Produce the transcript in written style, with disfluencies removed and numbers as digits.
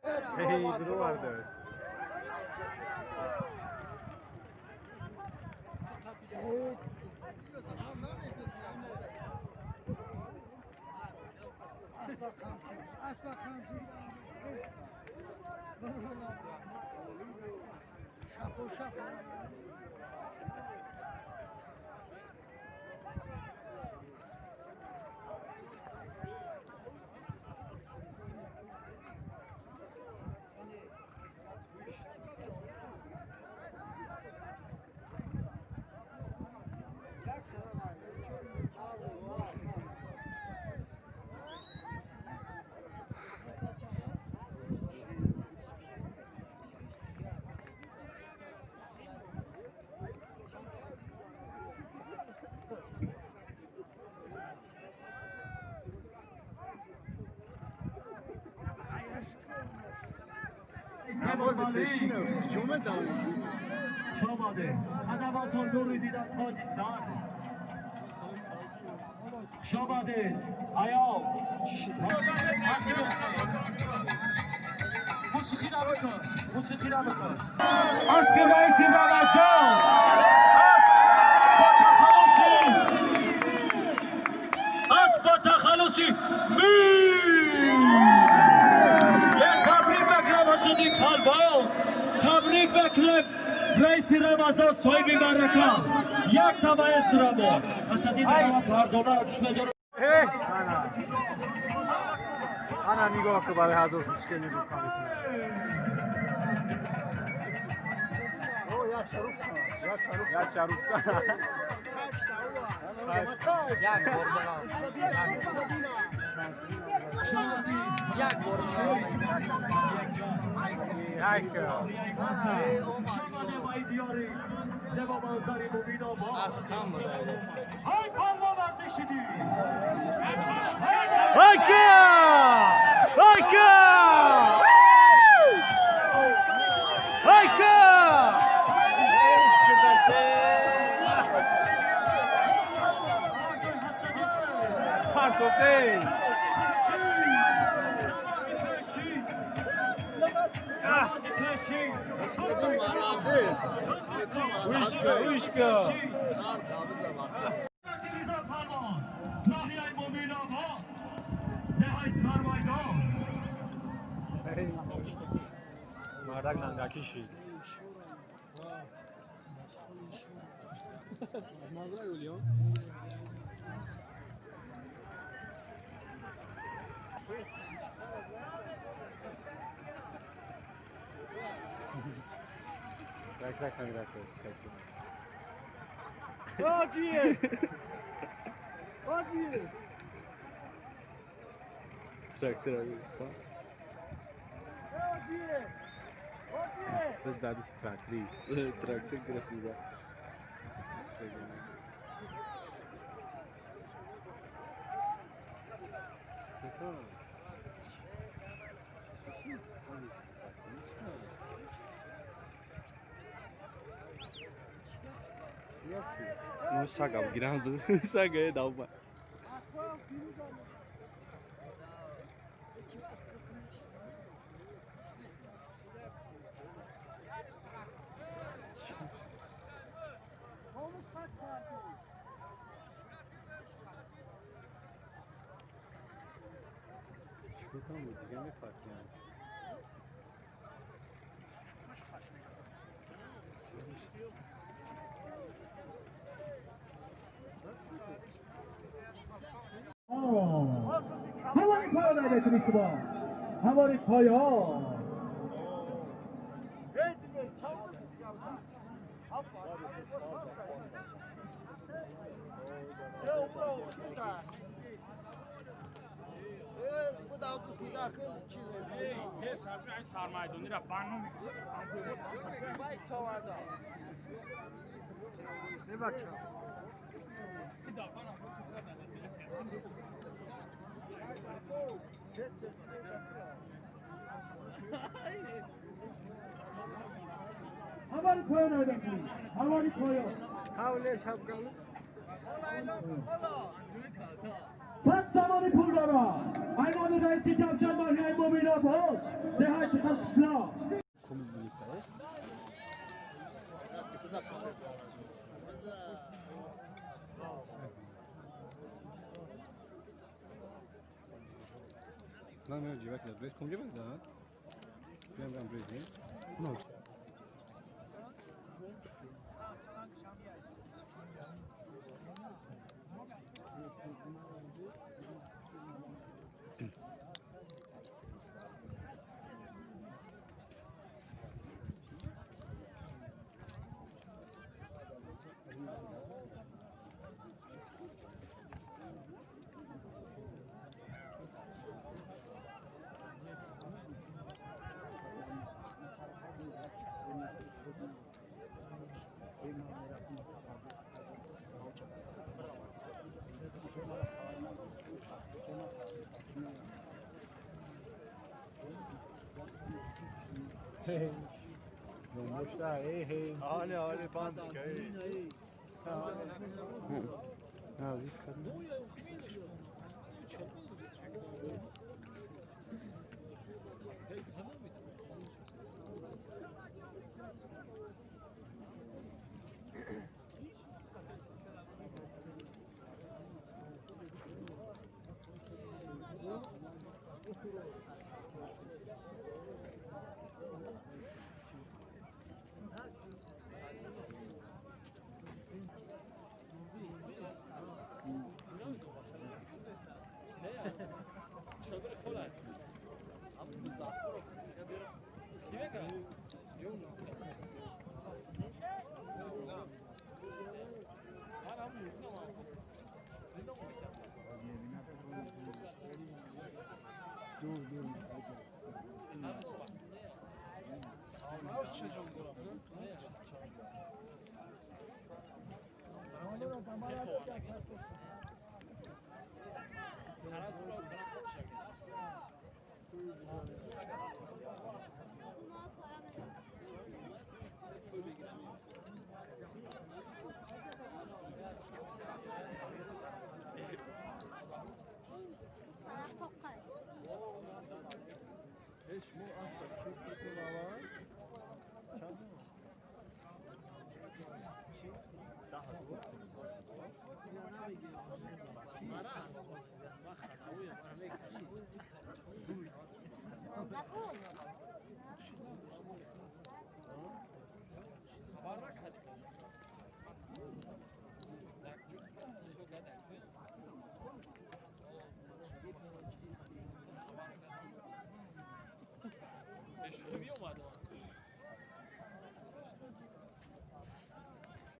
Hey, durvardı. نماز پشینه جمعه داریم. شاماده خدماتون نوری دیدن تاجی سر شاماده ایام موسیقی را بکن موسیقی را بکن اسب رئیس رمضان اسب با تخلصی اسب با تخلصی می تبریک بکنم رئیس رمضان صاحب برکه یک تبع استراباد حسدی میگم فرزانه را دوست می‌دارم. انا نگاه که برای هزار چیکار میکنم. او یک شروف یک شروف یک بار یک بار Uşka. مردک ننگکی شید. رک رک حاجیه حاجیه تراکتور آگوستا حاجیه حاجیه بس دادس تراکتریز تراکتور گرفت دیزا Ну, сага бигирам, сага давба. چیکار کنم دیگه میفهمم. هواری پایان علیکم سلام هواری پایان هواری پایان علیکم هواری پایان حولش حقل. 100 сомонӣ пул дорад. Айноми раиси Ҷамшед ноҳияи Муъминобод, деҳаи Чиқаз-Қишлоқ. Olha, bandishka.